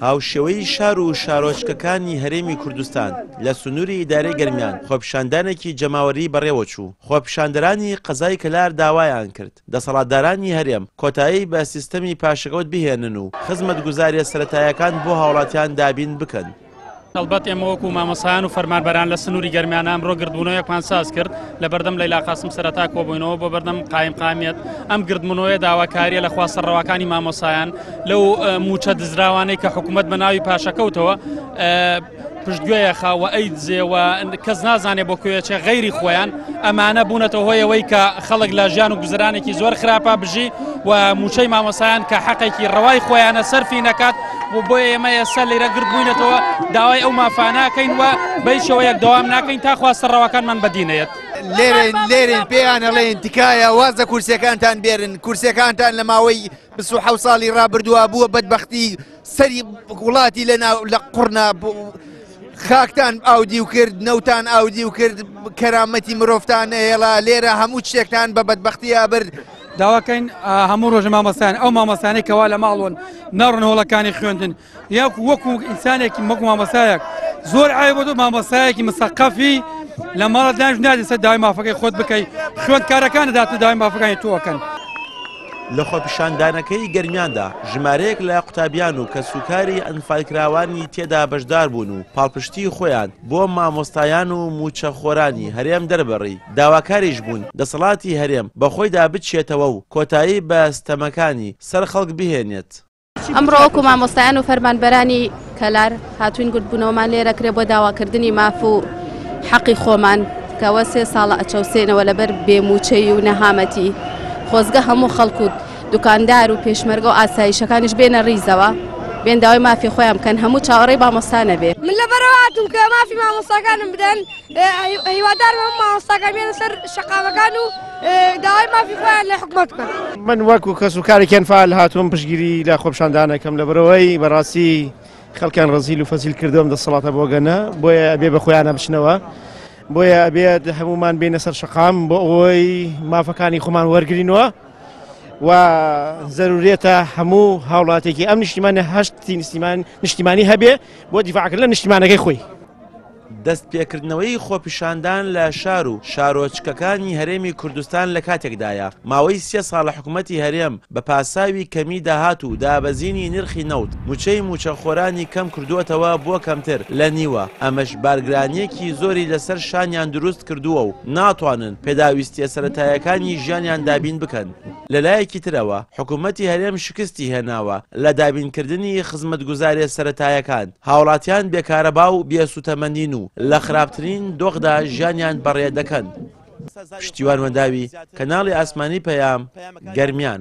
هاوشێوەی شار و شارۆچکەکانی هەرێمی کوردستان لە سنووری ئیدارەی گەرمیان خۆپیشاندانێکی جەماوەری بەڕێوەچوو، خۆپیشاندەرانی قەزای کەلار داوایان کرد دەسەڵاتدارانی هەرێم کۆتایی بە سیستەمی پاشەکەوت بهێنن و خزمەتگوزارییە سەرەتایەکان بۆ هاوڵاتیان دابین بکەن. هەڵبەت ئێمە وەکو مامۆستایان و فەرمانبەران لە سنووری گەرمیان ئەمڕۆ گردبوونەوەیەکمان ساز کرد لە بەردەم لەیلا قاسم سەرەتا کۆبووینەوە بۆ بەردەم قایمقامیەت ئەم گردبوونەوەیە داواکاریە لە خواستە ڕەواکانی مامۆستایان لەو موچە دزراوانەی کە حکوومەت بە ناوی پاشەکەوتەوە پشتگوێیە خاوە ئەی دزێوە کەس نازانێ بۆ کوێچێ غەیری خۆیان ئەمانە بوونەتە هۆیەوەی کە خەڵک لە ژیان و گوزرانێکی زۆر خراپە بژی و موچەی مامۆسایان کە حەقێکی ڕەوای خۆیانە سەرفی نەکات و بۆ ئێمە ئێستا لێرە گردبووینەتەوە داوای ئەو مافاناکەین و بەی شێوەیەک دەوام ناکەین تا خواستە ڕەواکانمان بەدینەیەت. لێرەین لێرەین پێیان ئەڵێن تکایە واز لە کورسیەکانتان بێرن کورسیەکانتان لە ماوەی 27 ساڵی ڕابردووە بووە بەدبەختی سەری وڵاتی لە ناو لە قوڕنا خاکتان ئاودیو کرد نەوتان ئاودیو کرد کەرامەتی مرۆڤتان نەهێڵا لێرە هەموو شتێکتان بە بەدبەختیا برد. داواکەین هەموو ڕۆژە مامۆستایان ئەو مامۆستانەی کەوا لە ماڵۆن ناڕۆن هۆڵەکانی خوێندن یاکو وەکو ئینسانێکی وەکو مامۆستایەک زۆر عیب بۆ تۆ مامۆستایەکی مسەقەفی لە ماڵت دانیش نادی سەر داوای مافەکەی خۆت بکەی خوێندکارەکان داتن داوای مافەکانی تۆ ئەکەن. لە خۆپیشاندانەکەی گەرمیاندا ژمارەیەک لە قوتابیان و کەسوکاری ئەنفالکراوانی تێدا بەشداربوون و پاڵپشتیی خۆیان بۆ مامۆستایان و مووچەخۆرانی هەرێم دەربڕی، داواکاریش بوون دەسەڵاتی هەرێم بەخۆیدا بچێتەوە و کۆتایی بە ستەمەکانی سەر خەڵک بهێنێت. ئەمڕۆ وەکو مامۆستایان و فەرمانبەرانی کەلار هاتوین گردبوونەوەمان لێرە کرێ بۆ داواکردنی ماف و حەقی خۆمان کەەوە سێ ساڵە ئەچەوسێنەوە لەبەر بێموچەی و نەهامەتی خۆزگە هەموو خەڵک و دوکاندار و پێشمەرگە و ئاسایشەکانیش بێنە ڕیزەوە بێن داوای مافی خۆیان بکەن هەموو چاوەڕێی مامۆستا نەبێ. من لەبەرەوە هاتووم کە مافی مامۆستاکانم بدەن هیوادارم هەموو مامۆستاکان بێنە سەر شەقامەکان و داوای مافی خۆیان لە حکومەت بکەن. من وەکو کەس و کارێکی ئەنفال هاتووم پشتگیری لە خۆپیشاندانەکەم لەبەرئەوەی بەڕاستی خەڵکیان ڕەزیل و فەزیل کردووە ئەم دەسەڵاتە بۆگەنە بۆیە ئەبێ بە خۆیانە بچنەوە بۆیە ئەبێت هەمومان بێنە سەر شەقام بۆ ئەوەی مافەکانی خۆمان وەرگرینەوە و زەرورێتە هەموو هاوڵاتێکی ئەم نیشتیمانە هەشتی نیشتیمان نیشتیمانی هەبێ بۆ دیفاعکردن لە نیشتیمانەکەی خۆی. دەستپێکردنەوەی خۆپیشاندان لە شار و شارۆچکەکانی هەرێمی کوردستان لە کاتێکدایە، ماوەی سێ ساڵە حکومەتی هەرێم بە پاساوی کەمی داهات و دابەزینی نرخی نەوت، موچەی موچەخۆرانی کەم کردووەتەوە بۆ کەمتر لە نیوە، ئەمەش بارگرانییەکی زۆری لەسەر شانیان دروست کردووە و ناتوانن پێداویستییە سەرەتایەکانی ژیانیان دابین بکەن. لەلایەکی ترەوە حکومەتی هەرێم شکستی هێناوە لە دابینکردنی خزمەتگوزارییە سەرەتایەکان، هاوڵاتیان بێ کارەبا و بێ سوتەمەنین و لە خراپترین دۆخدا ژیانیان بەڕێ دەکەن. پشتیوان وەنداوی، کەناڵی ئاسمانی پەیام، گەرمیان.